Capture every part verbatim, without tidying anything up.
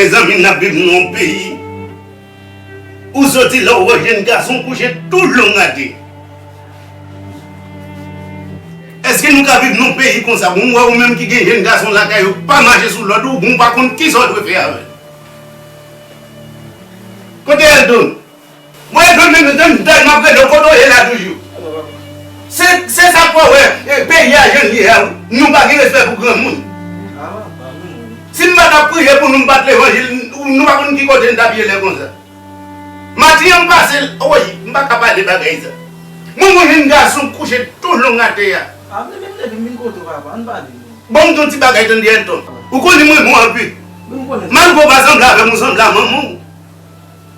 Mezanmi, n ap viv nan yon peyi ou soti la, ou wè jèn gason kouche tout long ate. Èske nou ka viv nan yon peyi konsa? Bon, m wè ou menm ki gen jèn gason lakay ou, pa mache sou lòd ou, bon, ou pa konn kisa w dwe fè avè l. Kote Eldon? Mwen, Eldon, menm jan m tèlman ap rele w, kote w ye la toujou? Se, se sa k fè w wè, e, peyi a jan l ye a, wi. Nou pa gen respè pou granmoun. Si m pa t ap priye pou nou, m pa t levanjil, nou pa konn ki kote n t ap ye lè konsa. Maten an m pase l, woy, m pa ka pale bagay sa. Mwen, mwen jwenn gason kouche tou long atè a. A, m leve, m leve, m vin kote w, papa, ann pale, non. Bon, m di yon ti bagay, tande, Elton. Ou konnen mwen, mwen anpil. Wi, m konnen sa. Malgre w pa sanble avè m, ou sanble a manman w.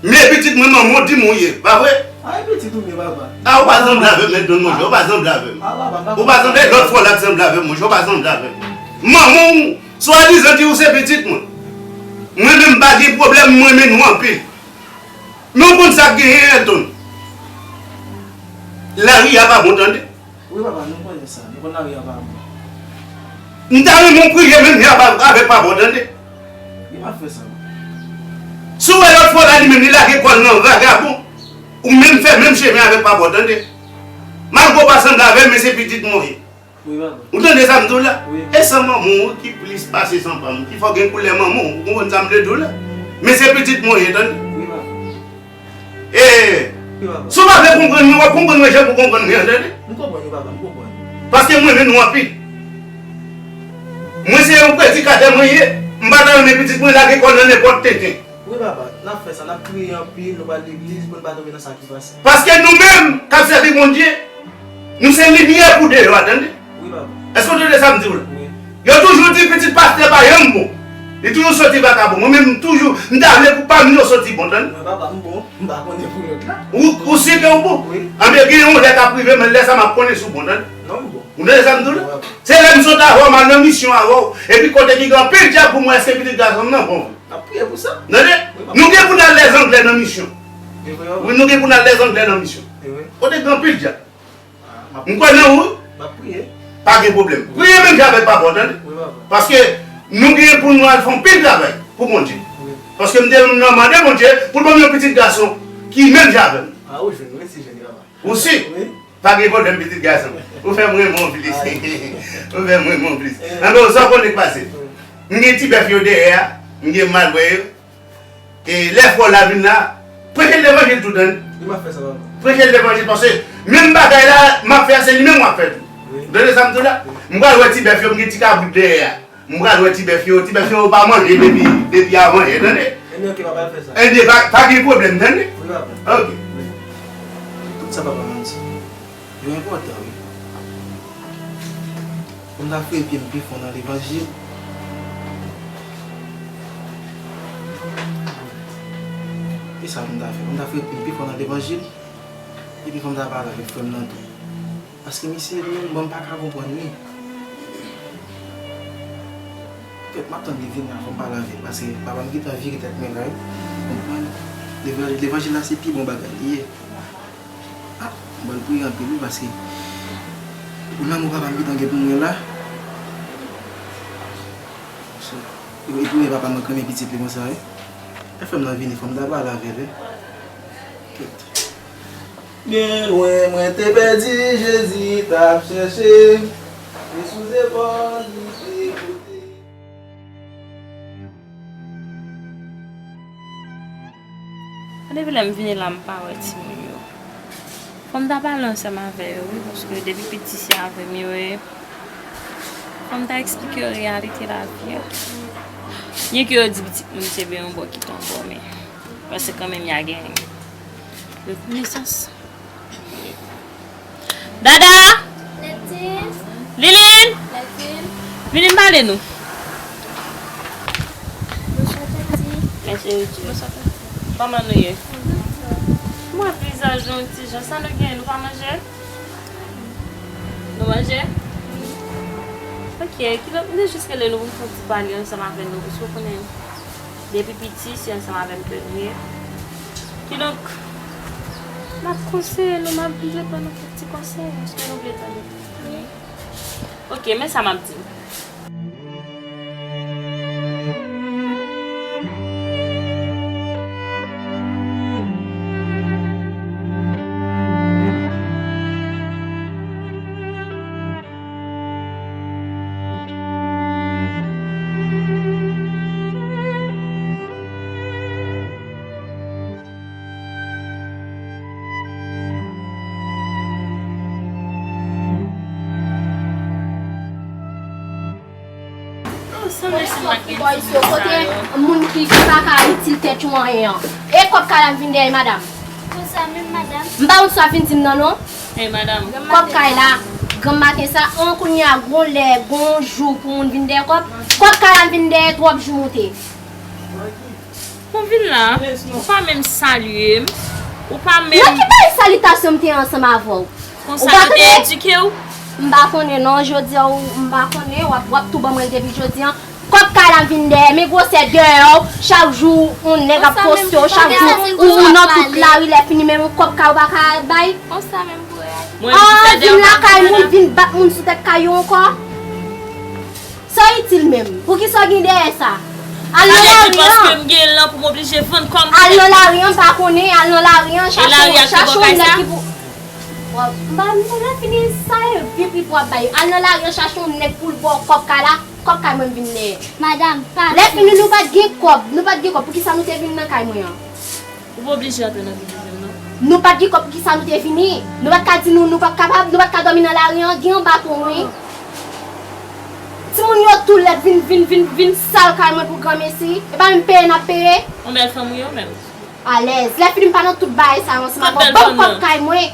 Men pitit mwen, manman w di m ou ye, pa vre? A, e pitit ou m ye, papa. A, ou pa sanble avè m, Elton, monchè, ou pa sanble avè m. A, papa, m pa konn. Ou pa sanble, lòt fwa w la t sanble avè m, monchè, ou pa sanble avè m. Manman w, swadizan di ou se pitit mwen. Mwen menm, m pa gen pwoblèm, m renmen nou anpil. Men w konn sa k genyen, Elton? Lari a pa bon, tande. Wi, papa, nou konnen sa. Nou konn lari a pa bon. M ta renmen w priye menm jan avè-, avèk papa w, tande. Li pa fè sa. Si w wè lòt fwa la, li menm, li lage kò l nan vagabon, ou menm fè menm chemen avèk papa w, tande. Malgre w pa sanble avè m, men se pitit mwen w ye. Wi, papa. Ou tande sa m di w la? Wi. E san manman w ki plis pase san pa m, ki fè w gen koulè manman w, ou konprann sa m vle di w la? Men se pitit mwen w ye, tande. Wi, papa. E, wi, papa, si w pa vle konprann mwen, w ap konprann mwen jan pou w konprann mwen an, tande. M konprann ou, papa, m konprann. Paske m renmen nou anpil. Mwen se yon predikatè mwen ye, m pa ta renmen pitit mwen lage kò l nan nenpòt tenten. Wi, papa, n ap fè sa, n ap priye anpil, nou pral legliz pou n pa tonbe nan sa ki pase. Paske nou menm k ap sèvi Bondye, nou se limyè pou deyò a, tande. Wi, papa. Èske w tande sa m di w la? Wi. Yo toujou di pitit pastè pa janm bon. Li toujou soti vakabon. Mwen menm, m toujou, m ta vle pou pa m yo soti bon, tande. Mwen, papa, m bon. M pa konnen pou lòt la. Ou, ou si ke w bon? Wi. Anben, gen yon lè k ap rive, men lè sa m ap konnen si w bon, tande. Non, m bon. Ou tande sa m di w la? Wi, papa. Se lè m sot avè w, m al nan misyon avè w. Epi kote ki gen anpil dyab pou mwen, èske pitit gason m nan bon? N ap priye pou sa. Tande? Wi, papa. Nou gen pou n al lèzanglè nan misyon. E vre, papa. Wi, nou gen pou n al lèzanglè nan misyon. E vre. Kote gen anpil dyab. Ah, m ap, m kwè nan ou. M ap priye. Pa gen pwoblèm. Priye menm jan avèk papa w, tande? Wi, papa. Paske nou gen pou nou al fè anpil travay pou Bondye. Wi. Paske m te nan mande Bondye pou l ban m yon pitit gason ki menm jan avè m. Ah, ou jwenn, ou resi jwenn, papa. Ou si? Wi. Pa gen pwoblèm, pitit gason. Ou fè m renmen w plis. Ay. Ou fè m renmen w plis. Eh. Anben, sa w konnen k pase? Wi. M gen ti bèf yo dèyè a, m gen mal wè yo. E lè frè w la vin la, preche l levanjil tou, tande. Wi, m ap fè sa, papa. Preche l levanjil, paske menm bagay la, m ap fè a, se li menm w ap fè tou. Wi. Ou tande sa m di w la? Wi. M pral wè ti bèf yo, m gen ti kabrit dèyè a. M pral wè ti bèf yo, ti bèf yo pa manje depi, depi avan yè, tande? Ebyen, ok, papa, m ap fè sa. Ebyen, pa, pa gen pwoblèm, tande? Wi, papa. Ok. Wi. Tout sa papa m di. Yo enpòtan, wi. Fò m ta foure pye m pi fon nan levanjil. Ki sa pou m ta fè? Fò m ta foure pye m pi fon nan levanjil. Epi fò m ta pale avèk frè m nan tou. Paske misye li menm, bon, m pa ka konprann li. Kèt, m ap tann li vini la, fò m pale avè l. Paske papa m gentan vire tèt mwen la, wi. Konprann? Levanjil, levanjil la, se pi bon bagay li ye. Ah, m pral priye anpil wi, paske pou lanmou papa m gentan gen pou mwen la. Epi mwen papa m renmen pitit li konsa wi. Lè frè m nan vini, fò m ta pale avè l wi. Kèt. Byen lwen mwen te pèdi, Jezi t ap chèche, e sou zepòl li te pote. Depi lè m vini la, m pa wè timoun yo. Fò m ta pale ansanm avè yo, wi, paske depi piti se avè m yo ye. Fò m ta eksplike yo reyalite lavi a. Byen ke yo di pitit moun se byen yon bò ki ton bò, men paske kanmenm y a gen rekonesans. Dada! Neptin! Lilin! Neptin! Vini m pale nou. Bonswa, Tati. Mèsi, Tati. Bonswa, Tati. Kòman nou ye? Mwen, vizaj nou ti jan, sa nou genyen, nou pa manje? Nou manje? Ok, kidonk, m te jis rele nou pou m fè yon ti pale ansanm avè nou, paske w konnen, depi piti, se ansanm avè m ke nou ye. Kidonk, m ap konseye nou, m ap vle ba nou kèk ti konsèy, èske nou vle tande? Wi. Ok, men sa m ap di. Kote moun ki pa ka itil tèt yo anyen an? E kòb kay la m vin dèyè, madanm. Konsa menm, madanm. M pa konn sa w ap vin di m nan, non. Ey, madanm. Kòb kay la, granm maten sa, an kounye a, gon lè, gon jou pou moun vin dèyè kòb. Kòb kay la m vin dèyè, twòp jou moute. Bon, vin la, ou pa menm salye m, ou pa menm. Nan ki bagay salitasyon m te ansanm avè w? Konsa yo te edike w? M pa konnen non, jodi a ou, m pa konnen, w ap, w ap tou ban mwen l depi jodi a. Kòb kay la m vin dèyè, men gwosè dèyè w, chak jou yon nèg ap poste w, chak jou ou nan tout lari, lè fini menm yon kòb kay ou pa ka bay. Konsa menm pou reyaji. An, vin lakay moun, vin bat moun sou tèt kay yo ankò. Sa itil menm? Poukisa w gen dèyè sa? Al nan lari an. Paske m gen lan pou m oblije vann kò m. Al nan lari an, m pa konnen, al nan lari an, chache yon, chache yon nèg ki pou. M pa, m pa fini sa e vi pri pou ap bay. Al nan lari an, chache yon nèg pou l ba w kòb kay la, kòb kay mwen m vin dèyè. Madanm, pa. Lè fini nou pa t gen kòb, nou pa t gen kòb, poukisa nou te vin nan kay mwen an? Ou pa oblije antre nan vi prive m, non. Nou pa t gen kòb, poukisa nou te vini? Nou pa t ka di nou, nou pa t kapab, nou pa t ka dòmi nan lari an, gen anba tou, wi. Timoun yo tou lèd vin, vin, vin, vin sal kay mwen pou granmesi. E pa menm peye n ap peye. Yon bèl fanm ou ye, ou menm. Alèz. Lè fini m pa nan tout bagay sa yo ansanm avè w. Ban m kòb kay mwen.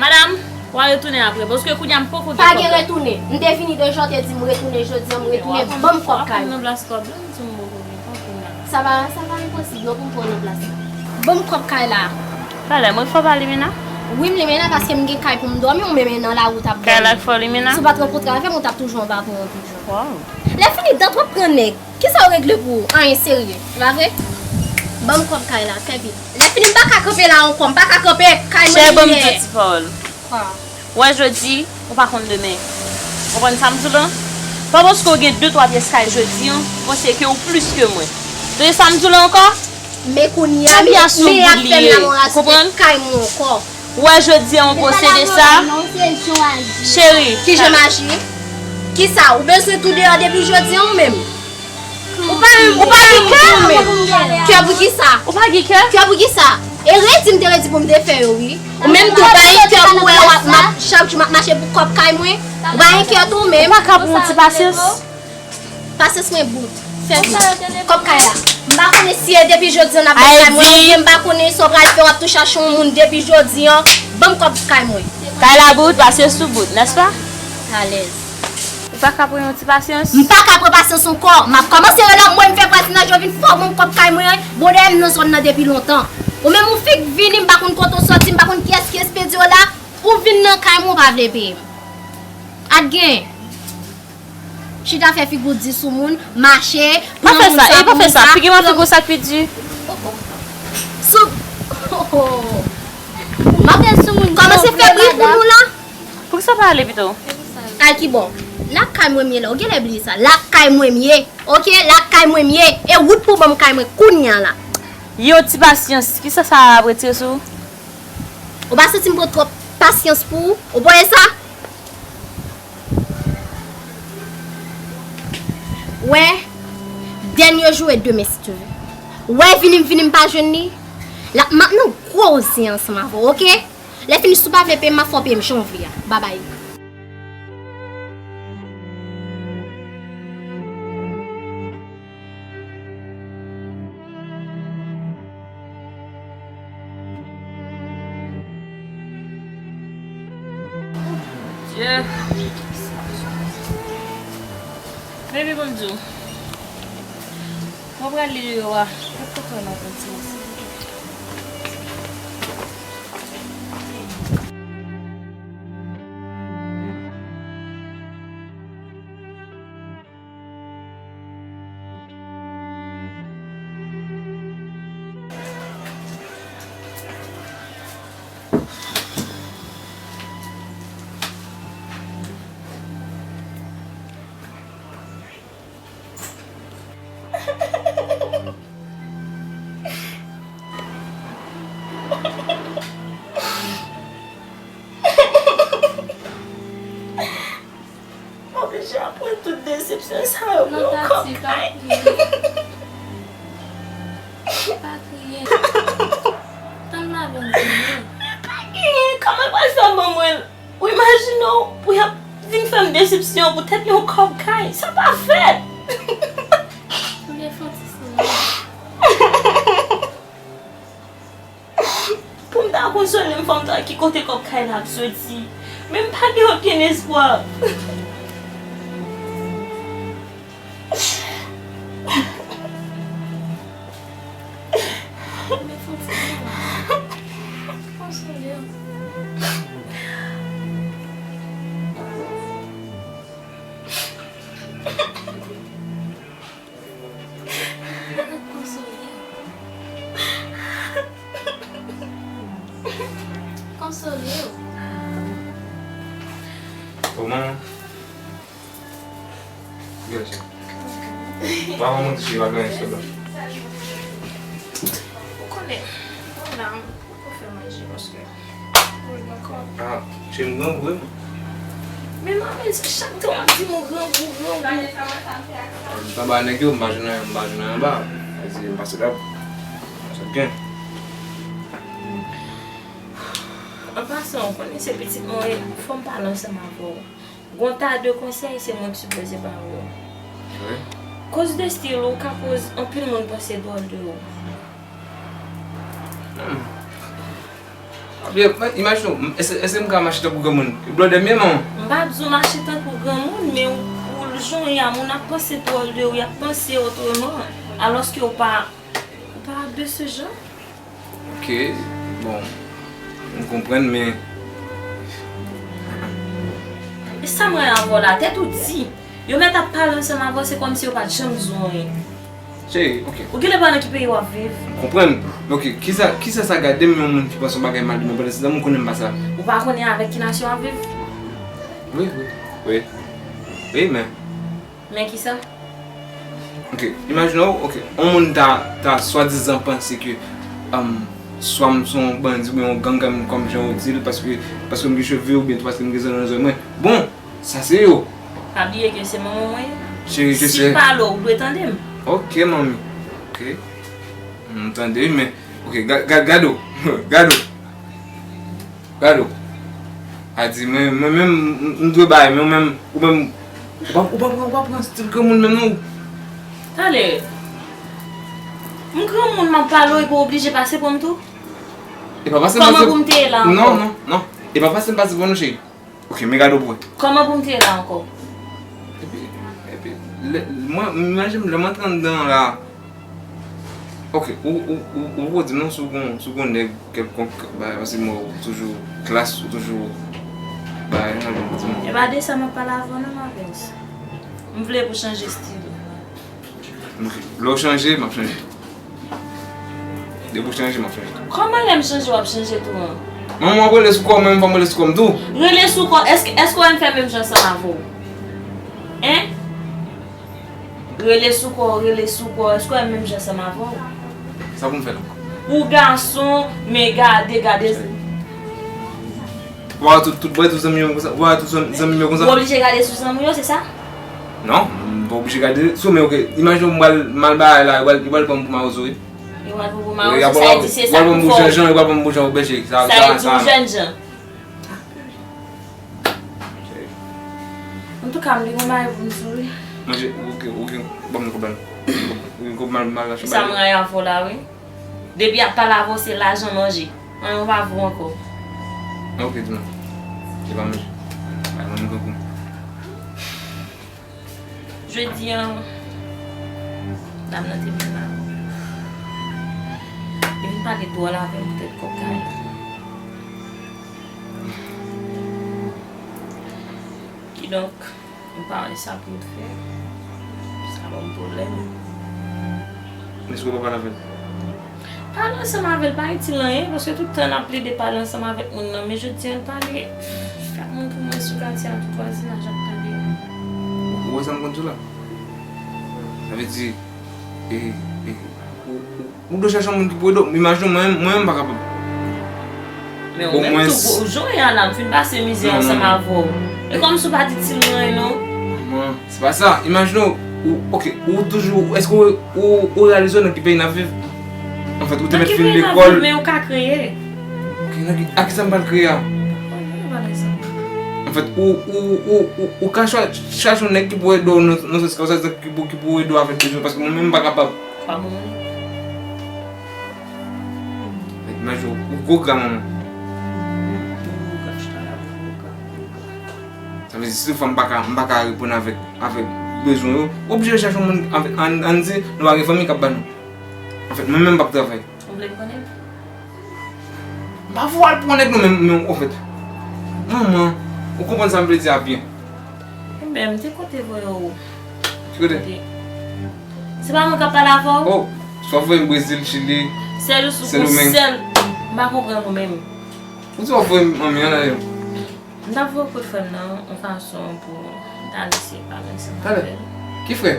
Madanm, w a retounen apre, paske kounye a m poko gen kòb la. Pa gen retounen. M te vini deja, w te di m retounen jodi a, m retounen, ban m kòb kay. W ap pran nan plas kòb la, m di w m poko gen kòb kounye a. Sa pa, sa pa enposib non pou m pran nan plas la. Ban m kòb kay la. Talè, mwen fò pa Limena? Wi, m Limena, paske m gen kay pou m dòmi, ou menm nan lari w t ap dòmi. Kay la k fè w Limena? Si w pa t rankontre avè m, ou t ap toujou anba pon an toujou. Waw. Lè fini, dan twòp pran nèg. Kisa w regle pou ou? Anyen serye, se pa vre? Ban m kòb kay la, fè vit. Lè fini, m pa ka kanpe la ankò, m pa ka kanpe, kay mwen li ye. Chè, ban m di w ti pawòl. Kwa? Ou wè jodi, ou pa konn demen. Ou konprann sa m di w lan? Pa paske w gen de twa pyès kay jodi an, ou panse ke ou plis ke mwen. Tande sa m di w lan ankò? Men kounye a, men, men ap fè m la mwen razoute kay mwen ankò. Ou wè jodi a, ou posede sa? Cheri. Kijan m aji? Kisa? Ou bezwen tou deyò depi jodi a ou menm? Ou pa, ou pa gen kè? Kè pou kisa? Ou pa gen kè? Kè pou kisa? E redi m te redi pou m te fè yo, wi. Ou menm tou, ou pa gen kè pou wè w ap, m ap, chak jou m ap mache pou kòb kay mwen. Ou pa gen kè tou menm. Ou pa ka pran yon ti pasyans? Pasyans mwen bout. Fè vit. Kòb kay la. M pa konnen si e depi jodi an n ap bat kay mwen, oubyen m pa konnen sa w pral fè, w ap tou chache yon moun depi jodi an. Ban m kòb kay mwen. Kay la bout, pasyans ou bout, nèspa? Alèz. Ou pa ka pran yon ti pasyans? M pa ka pran pasyans ankò. M ap kòmanse rele anmwey, m fè vwazinaj yo vin fò ban m kòb kay mwen. Bon, dèyè m nan zòn nan depi lontan. Ou menm ou fik vini, m pa konn kote w sòti, m pa konn kiyès ki espedi w la. Ou vin nan kay mwen, ou pa vle peye m. At gen. Chita fè figi w di sou moun, mache, pran moun sa pou moun sa. Pa fè sa, e pa fè sa. Figi m an figi w sa k pi di. Sou. M ap kòmanse fè bri pou nou la. Poukisa w pa ale pito? Al kibò? Lakay mwen m ye la, ou genlè bliye sa. Lakay mwen m ye, oke? Lakay mwen m ye. E wout pou ban m kay mwen kounye a la. Yon ti pasyans, kisa sa ap retire sou ou? Ou pa santi m pran twòp pasyans pou ou? Ou pa wè sa? Wè, dènye jou e demen si Dye vle. Wè, vini m, vini m pa jwenn li. La, m ap nan gwo zen ansanm avè w, oke? Lè fini, si w pa vle peye m, m ap fè w peye m jan w vle a. Babay. Dye. Baby, ban m di w. Mwen pral li deyò a. Mwen kontan nan kontinye. M oblije ap pran tout desepsyon sa yo pou yon kòb kay. Pa kriye. Tann m avè w, Dye. Men pa genyen, kòman l pral fè ban mwen l? Ou imajine w pou y ap vin fè m desepsyon poutèt yon kòb kay? Sa pa fèt! Mwen fè yon ti silans. Pou m ta konsole m, fò m ta ki kote kòb kay la ap soti. Men m pa gen okenn espwa. Konsole m. Konsole w. Konsole w. Kòman? Gade sa. Pa fè mwen ti cheri pa gen anyen sou la. Ou konnen, ou la, ou fè manje paske mwen gen kòb. Ah, cheri m grangou wi. Men manmi, se chak tan w ap di m ou grangou, grangou. M t anba nèg yo, m pa jwenn anyen, m pa jwenn anyen anba. Sa di m pase la. Sa byen. An pasan, ou konnen se pitit mwen, fò m pale ansanm avè w. Gon ta de konsèy, se mwen ki sipoze ba ou yo. Wi. Koz de stil ou ka koz anpil moun panse dwòl de ou. Hmm. Ebyen, imajine w, èske, èske m ka mache tankou granmoun? Blòdè m ye, manman. M pa di w mache tankou granmoun, men ou, ou jan w ye a, moun ap panse dwòl de ou, y ap panse otreman. Alòske ou pa, ou pa de ce genre. Ok, bon, m konprann, men E sa m rayi avè w la, tèt ou di. Yo mèt ap pale ansanm avè w, se kòmsi yo pa t janm di w anyen. Cheri, ok. Ou genlè pa nan ki peyi w ap viv. M konprann. Ok, kisa, kisa sa gade m yon moun ki panse yon bagay mal de mwen pandan se tan m konnen m pa sa? Ou pa konnen avèk ki nasyon w ap viv? Wi, wi, wi. Wi, men. Men kisa? Ok, imajine w, ok, yon moun ta, ta swadizan panse ke, um, swa m se yon bandi oubyen yon gang kòm, kòm jan yo di l, paske, paske m gen cheve oubyen tou paske m gen zòn nan zòn mwen. Bon, sa se yo. Pa bliye ke se manman mwen ye. Cheri, je sais. Si m pale w, ou dwe tande m. Ok, manmi. Ok. M tande, men, ok, ga-, ga-, gade w. Gade w. Gade w. A di, mwen, mwen menm, m, m dwe bay, men ou menm, ou menm, ou pa, ou pa pran, ou pa pran stil granmoun menm, non. Tande. M granmoun, m ap pale w, epi w oblije pase pran m tou? E pa pase m pase. Kòman pou m te ye la ankò? Non, non, non. E pa pase m pase pran nou, cheri. Ok, men gade w pou wè. Kòman pou m te ye la ankò? Epi, epi, lè, mwen, m imajine m, lè m antre anndan la, ok, ou, ou, ou, ou poko di m non si w gon, si w gon nèg kèlkonk, bagay, paske mwen, ou toujou klas, ou toujou, bagay, non, di m. E pa de sa m ap pale avè w non, Marvens. M vle pou w chanje stil ou. Ok, lè w chanje, m ap chanje. Depi w chanje, m ap chanje tou. Kòman lè m chanje, w ap chanje tou an? Manman w ap rele sou kò w, mwen menm fò m rele sou kò m tou. Rele sou kò, èske, èske w wè m fè menm jan ansanm avè w? Hein? Rele sou kò, rele sou kò, èske w wè m menm jan ansanm avè w? Sa pou m fè la? Ou gason, men gade, gade. Ou pa wè tout, tout, ou pa wè tout zanmi yo konsa, ou pa wè tout zanmi, zanmi yo konsa? Ou oblije gade sou zanmi yo, se sa? Non, m pa oblije gade sou, men ok, imajine w m pral mal bagay la, yo pral, yo pral pran m pou mawozo, wi. Yo pral pran pou mawozo, sa vle di se sa pou fè w. Yo pral pran m pou jènjan, yo pral pran m pou jan bèje, sa, sa, sa, non. Sa vle di w jènjan. Antouka, m te gon bagay pou m di w, wi. Manje, ok, ok, ban m kòb la. Ou gen kòb mal, mal lache. E sa m rayi avè w la, wi. Depi y ap pale avè w, se lajan manje. Anyen w pa vo ankò. Ok, di mwen. Se pa manje. Bay mwen m grangou. Jodi a, dam nan te vin la. Li vin pale dwòl avè m poutèt kòb kay la. Kidonk, m pa wè sa pou m fè. Sa ban m pwoblèm. Men si w pa pale avè l? Pale ansanm avè l pa itil anyen, paske tout tan n ap plede pale ansanm avèk moun nan, men jodi a n pale, chak moun pou mwen sou katye a, tout vwazinaj ap tande. Ou wè sa m konn di w la? Sa vle di, e, e, ou, ou, ou dwe chèche yon moun ki pou ede w. Imajine w, mwen, mwen menm m pa kapab. Men ou menm tou, jan w ye a la, m fin pase mizè ansanm avè w. E kòmsi w pa t itil mwen, non. Mwen, se pa sa. Imajine w, ou, ok, ou toujou, èske ou, ou, ou reyalize w nan ki peyi n ap viv? Anfèt, ou te mèt fin lekòl. Nan ki peyi n ap viv, men ou ka kreye. Ok, nan ki, a kisa m pral kreye a? Ou pa gen egzanp. Anfèt, ou, ou, ou, ou, ou ka chwa-, chache yon nèg ki pou ede w nan, nan sans konsa, ki pou, ki pou ede w avèk bezwen, paske mwen menm m pa kapab. Pa bon. Imajine w, ou gwo gra manman. Sa vle di, si toutefois m pa ka, m pa ka reponn avèk, avèk bezwen yo, ou oblije chache yon moun, anfèt, ann, ann di, nou pa gen fanmi k ap ba nou. Anfèt, mwen menm m p ap travay. Ou vle m konnen? M pa vle w al pran nèg non, men, men, anfèt. Manman, ou konprann sa m vle di a byen. Enben, m te konte voye w. Ki kote? Kote? Se pa mwen k ap pale avè w? Oh, swa voye m Brezil, Chili, Sèl ou sou Sendomeng. Sèl, m pa konprann ou menm. Ou di w ap voye m anmè an la yo. M t ap voye w kot frè m nan, yon fason pou m ta eseye pale ansanm avè l. Talè. Ki frè?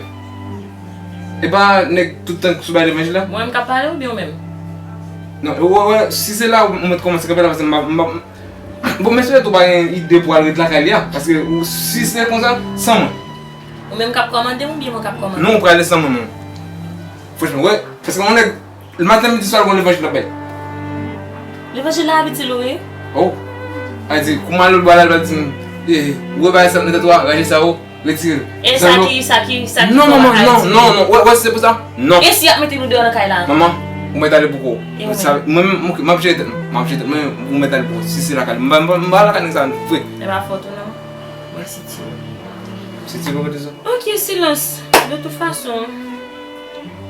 E pa nèg tout tan sou bay levanjil la? Mwen menm k ap pale oubyen ou menm? Non, wè, wè, si se la ou mèt kòmanse kanpe la, paske m pa, m pa, bon, men sou tou pa gen ide pou al ret lakay li a, paske ou, si se konsa, san mwen. Ou menm k ap kòmande m oubyen mwen k ap kòmande? Non, ou prale san mwen, non. Franchman, wè, paske yon nèg, maten, midi, swa, l gon levanjil l ap bay. Levanjil la itil ou, wi. Oh. A di, kouman lòt bò la, l va di m, eh, wè bagay sa nan tèt ou a, raje sa yo, retire. E sa ki, sa ki, sa ki... Non, manman, non, non, non, wè, wè, se pou sa, non. E si y ap mete nou deyò nan kay la? Manman, ou mèt ale pou kò w. E ou menm? Sa, mwen menm, m ap jere tèt mwen, m ap jere tèt mwen, ou mèt ale pou kò w. Si se lakay, m pa, m pa, m pa lakay nèg sa vre. E pa fòt ou non. Mwen sitire. Sitire kote sa? Ok, silans. De tout fason.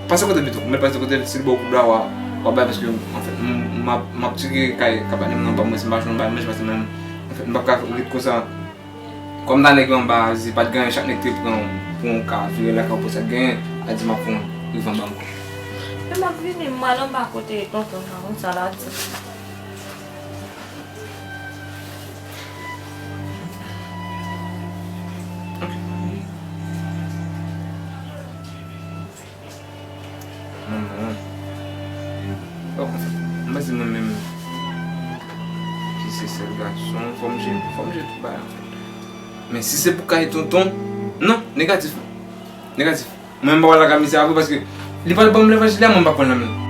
Pase kote l pito. Ou mèt pase kote l, si l ba w kout bra, w a, w a bay, paske, anfèt, m, m ap, m ap tire kay kabann nan, pa mwen, si m pa jwenn yon bagay manje, paske mwen, anfèt, m p ap ka ret konsa. Kòm ta nèg yo anba, si pa t gen anyen, chak nèg te pran pou yon ka, vire lakay ou, pou sa t genyen, a di m ap fè yon rive anba ankò. Men m ap vini, m al anba kote tonton nan, konn sa l a di. Manman. Oh, m panse mwen menm ki se sèl gason, fò m jere, fò m jere tout bagay, anfèt. Men si se pou kay tonton, non, negatif. Negatif. Mwen, m pa wè lakay misye a vre, paske li pral ban m levanjil la, mwen, m pa pran nan men l.